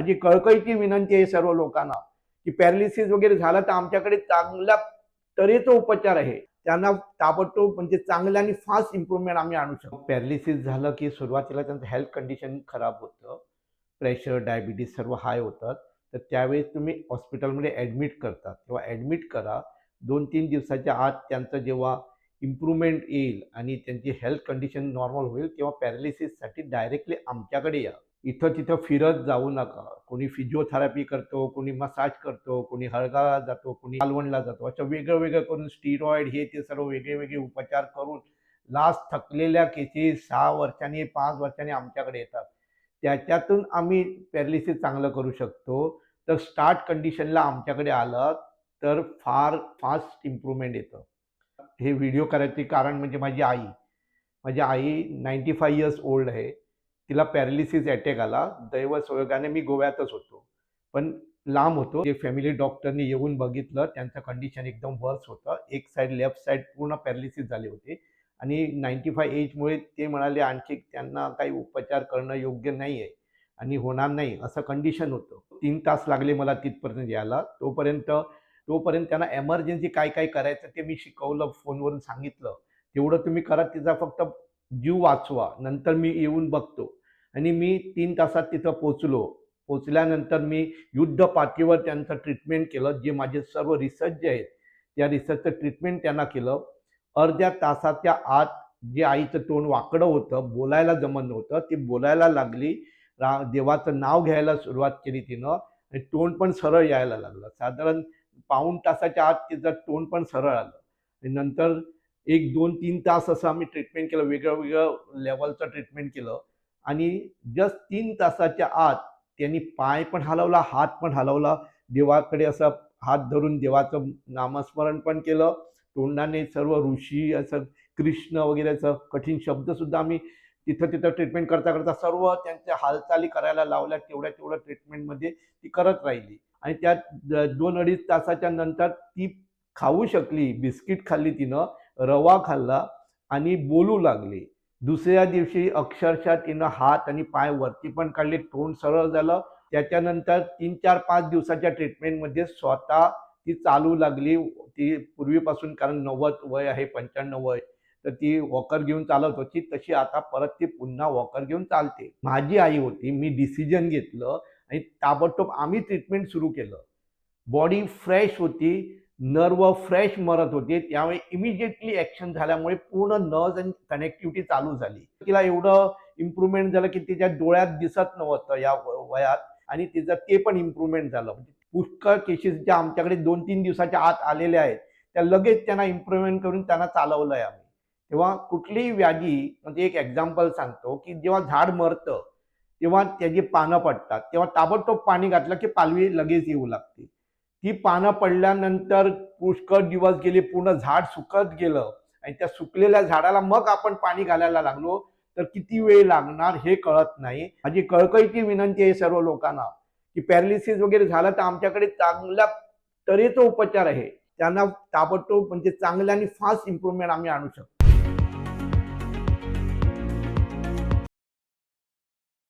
माझी कळकळीची विनंती आहे सर्व लोकांना की पॅरालिसिस वगैरे झालं तर आमच्याकडे चांगल्या तऱ्हेचा उपचार आहे. त्यांना ताबडतोब, म्हणजे चांगलं आणि फास्ट इम्प्रुव्हमेंट आम्ही आणू शकतो. पॅरालिसिस झालं की सुरुवातीला त्यांचं हेल्थ कंडिशन खराब होतं, प्रेशर, डायबिटीज सर्व हाय होतात. तर त्यावेळेस तुम्ही हॉस्पिटलमध्ये ॲडमिट करतात तेव्हा ॲडमिट करा. 2-3 दिवसाच्या आत त्यांचं जेव्हा इम्प्रूव्हमेंट येईल आणि त्यांची हेल्थ कंडिशन नॉर्मल होईल, तेव्हा पॅरालिसिससाठी डायरेक्टली आमच्याकडे या. इथं तिथं फिरत जाऊ नका. कोणी फिजिओथेरपी करतो, कोणी मसाज करतो, कोणी हळगावला जातो, कोणी मालवणला जातो. असं वेगळं वेगळं करून, स्टिरॉइड, हे ते सर्व वेगळे वेगळे उपचार करून लास्ट थकलेल्या केसेस 6 वर्षांनी, 5 वर्षांनी आमच्याकडे येतात. त्याच्यातून आम्ही पॅरालिसिस चांगलं करू शकतो. तर स्टार्ट कंडिशनला आमच्याकडे आलं तर फार फास्ट इम्प्रूव्हमेंट येतं. हे व्हिडिओ करायचे कारण म्हणजे माझी आई. माझी आई 95 इयर्स ओल्ड आहे. तिला पॅरालिसिस अटॅक आला. दैव संयोगाने मी गोव्यातच होतो, पण लांब होतो. जे फॅमिली डॉक्टरनी येऊन बघितलं, त्यांचं कंडिशन एकदम वर्स होतं. एक साईड, लेफ्ट साईड पूर्ण पॅरालिसिस झाले होते आणि 95 एजमुळे ते म्हणाले आणखी त्यांना काही उपचार करणं योग्य नाही आहे आणि होणार नाही असं कंडिशन होतं. 3 तास लागले मला तिथपर्यंत यायला. तोपर्यंत तोपर्यंत त्यांना एमर्जन्सी काय काय करायचं ते मी शिकवलं, फोनवरून सांगितलं. तेवढं तुम्ही करा, तिचा फक्त जीव वाचवा, नंतर मी येऊन बघतो. आणि मी 3 तासात तिथं पोचलो. पोचल्यानंतर मी युद्ध पातळीवर त्यांचं ट्रीटमेंट केलं. जे माझे सर्व रिसर्च जे आहेत, त्या रिसर्चचं ट्रीटमेंट त्यांना केलं. अर्ध्या तासाच्या आत जे आईचं तोंड वाकडं होतं, बोलायला जमत नव्हतं, ती बोलायला लागली. देवाचं नाव घ्यायला सुरुवात केली तिनं आणि तोंड पण सरळ यायला लागलं. साधारण पाऊण तासाच्या आत तिचं तोंड पण सरळ आलं. आणि नंतर 1, 2, 3 तास असं आम्ही ट्रीटमेंट केलं, वेगळं वेगळं लेवलचं ट्रीटमेंट केलं आणि जस्ट 3 तासाच्या आत त्यांनी पाय पण हलवला, हात पण हलवला. देवाकडे असं हात धरून देवाचं नामस्मरण पण केलं. तोंडाने सर्व ऋषी, असं कृष्ण वगैरे असं कठीण शब्दसुद्धा आम्ही तिथं तिथं ट्रीटमेंट करता करता सर्व त्यांच्या हालचाली करायला लावल्या. तेवढ्या तेवढ्या ट्रीटमेंटमध्ये ती करत राहिली आणि त्यात 2-2.5 तासाच्या नंतर ती खाऊ शकली. बिस्किट खाल्ली तिनं, रवा खाल्ला आणि बोलू लागली. दुसऱ्या दिवशी अक्षरशः तिनं हात आणि पाय वरती पण काढले, तोंड सरळ झालं. त्याच्यानंतर 3, 4, 5 दिवसाच्या ट्रीटमेंटमध्ये स्वतः ती चालू लागली. ती पूर्वीपासून, कारण 90 वय आहे, 95 वय, तर ती वॉकर घेऊन चालत होती. तशी आता परत ती पुन्हा वॉकर घेऊन चालते. माझी आई होती, मी डिसिजन घेतलं आणि ताबडतोब आम्ही ट्रीटमेंट सुरू केलं. बॉडी फ्रेश होती, नर्व फ्रेश मरत होते, त्यामुळे इमिजिएटली ॲक्शन झाल्यामुळे पूर्ण नर्व्ह आणि कनेक्टिव्हिटी चालू झाली. तिला एवढं इम्प्रुव्हमेंट झालं की तिच्या डोळ्यात दिसत नव्हतं या वयात आणि तिचं ते पण इम्प्रुव्हमेंट झालं. म्हणजे पुष्कळ केसेस ज्या आमच्याकडे 2-3 दिवसाच्या आत आलेल्या आहेत, त्या लगेच त्यांना इम्प्रुव्हमेंट करून त्यांना चालवलं आहे आम्ही. तेव्हा कुठलीही व्याधी, म्हणजे एक एक्झाम्पल सांगतो की जेव्हा झाड मरतं तेव्हा त्याची पानं पडतात, तेव्हा ताबडतोब पाणी घातलं की पालवी लगेच येऊ लागते. ती पानं पडल्यानंतर पुष्कळ दिवस गेले, पूर्ण झाड सुकत गेलं आणि त्या सुकलेल्या झाडाला मग आपण पाणी घालायला लागलो तर किती वेळ लागणार हे कळत नाही. माझी कळकळीची विनंती आहे सर्व लोकांना की पॅरालिसिस वगैरे झालं तर आमच्याकडे चांगल्या तऱ्हेचा उपचार आहे. त्यांना ताबडतोब, म्हणजे चांगलं आणि फास्ट इम्प्रुव्हमेंट आम्ही आणू शकतो.